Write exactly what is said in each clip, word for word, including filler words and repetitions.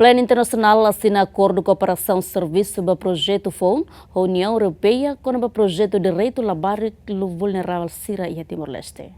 Plan Internasionál asina akordu kooperasaun servisu ba projetu foun ho Uniaun Europeia kona-ba projetu direitu labarik vulneravel sira iha Timor-Leste.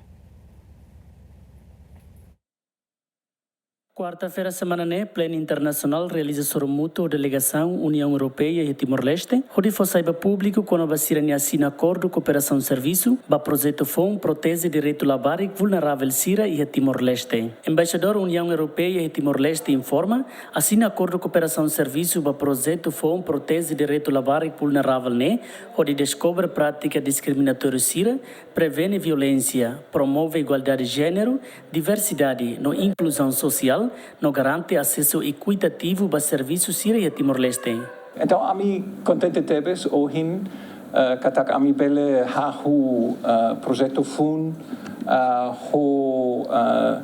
Kuarta-feira semana ne'e, Plan Internasionál realiza sorumutu ho delegasaun Uniaun Europeia iha Timor-Leste, hodi fó sai ba públiku kona-ba sira-nia asina akordu kooperasaun servisu ba projetu foun proteje direitu labarik vulneravel sira iha Timor-Leste. Embaixadór Uniaun Europeia iha Timor-Leste informa, asina akordu kooperasaun servisu ba projetu foun proteje direitu labarik vulneravel ne'e, hodi deskobre prátika diskriminatóriu sira, prevene violénsia, promove igualdade jéneru, diversidade no inkluzaun sosiál, no garante asesu ekuitativu ba servisu sira iha Timor-Leste. Entaun, ami kontente tebes ohin, eh, katak ami bele hahú, eh, projetu foun, eh, ho, eh,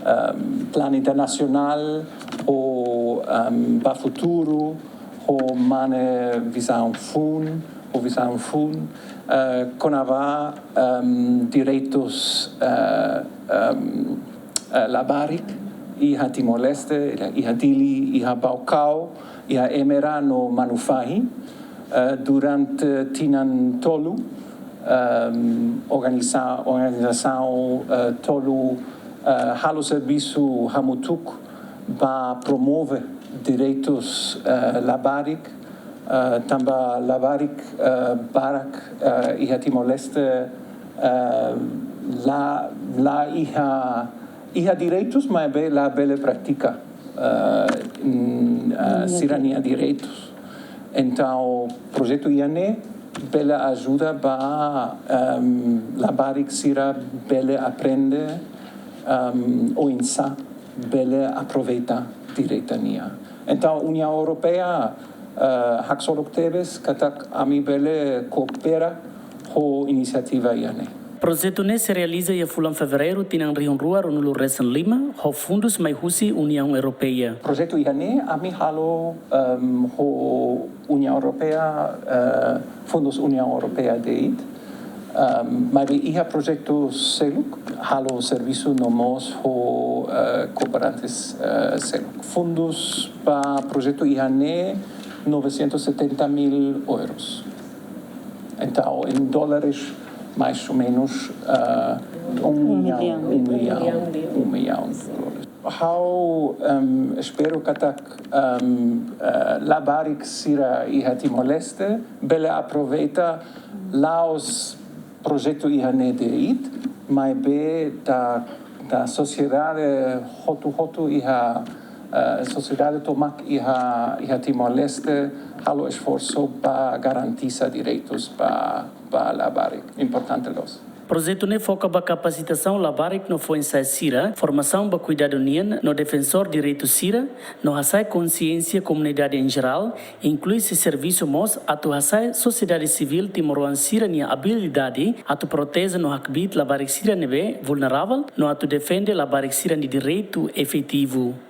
eh, Plan Internasionál, ho, eh, ba futuru, ho mane vizaun foun, ho vizaun foun, eh, kona-ba, eh, direitus, eh, eh, eh, labarik iha Timor-Leste, iha Dili, iha Baucau, iha Emera no Manufahi, eh, durante tinan tolu, ehm, organiza-, organizasaun, eh, tolu, eh, halo servisu hamutuk ba promove direitus, eh, labarik, eh, tanba labarik, eh, barak, eh, iha Timor-Leste, eh, la, la iha, iha direitus, maibé la bele pratika, eh, n-, eh, sira-nia direitus. Entaun, projetu ida-ne'e bele ajuda ba, ehm, labarik sira bele aprende, ehm, oinsá bele aproveita direitu nian. Entaun, Uniaun Europeia, eh, haksolok tebes katak ami bele koopera ho inisiativa ida-ne'e. Projetu ne'e sei realiza iha fulan Fevereiru tinan rihun rua ruanulu resin lima, ho fundus mai husi Uniaun Europeia. Projetu ida-ne'e ami halo, ehm, ho Uniaun Europeia, eh, fundus Uniaun Europeia de'it. Ehm, maibé iha projetu seluk halo servisu no mós ho, eh, kooperantes, eh, seluk. Fundus ba projetu ida-ne'e novecentos e setenta mil euros. Entaun, em dólares, mais ou menos, eh, um milhão, um milhão, um milhão de dólares. Ha'u, ehm, espera katak, ehm, eh, labarik sira iha Timor-Leste bele aproveita la'ós projetu ida-ne'e de'it, maibé da, da sosiedade hotu-hotu iha, eh, sosiedade tomak iha, iha Timor-Leste halo esforsu ba garantia direitus ba, ba labarik. Importante loos. Projetu ne'e foka ba kapasitasaun labarik no foin-sa'e sira, formasaun ba kuidadu nian no defensór direitu sira, no hasa'e konsiénsia komunidade em geral, inklui sei servisu mós atu hasa'e sosiedade sivíl timoroan sira-nia abilidade atu proteje no hakbiit labarik sira ne'ebé vulneravel, no atu defende labarik sira-nia direitu efetivu.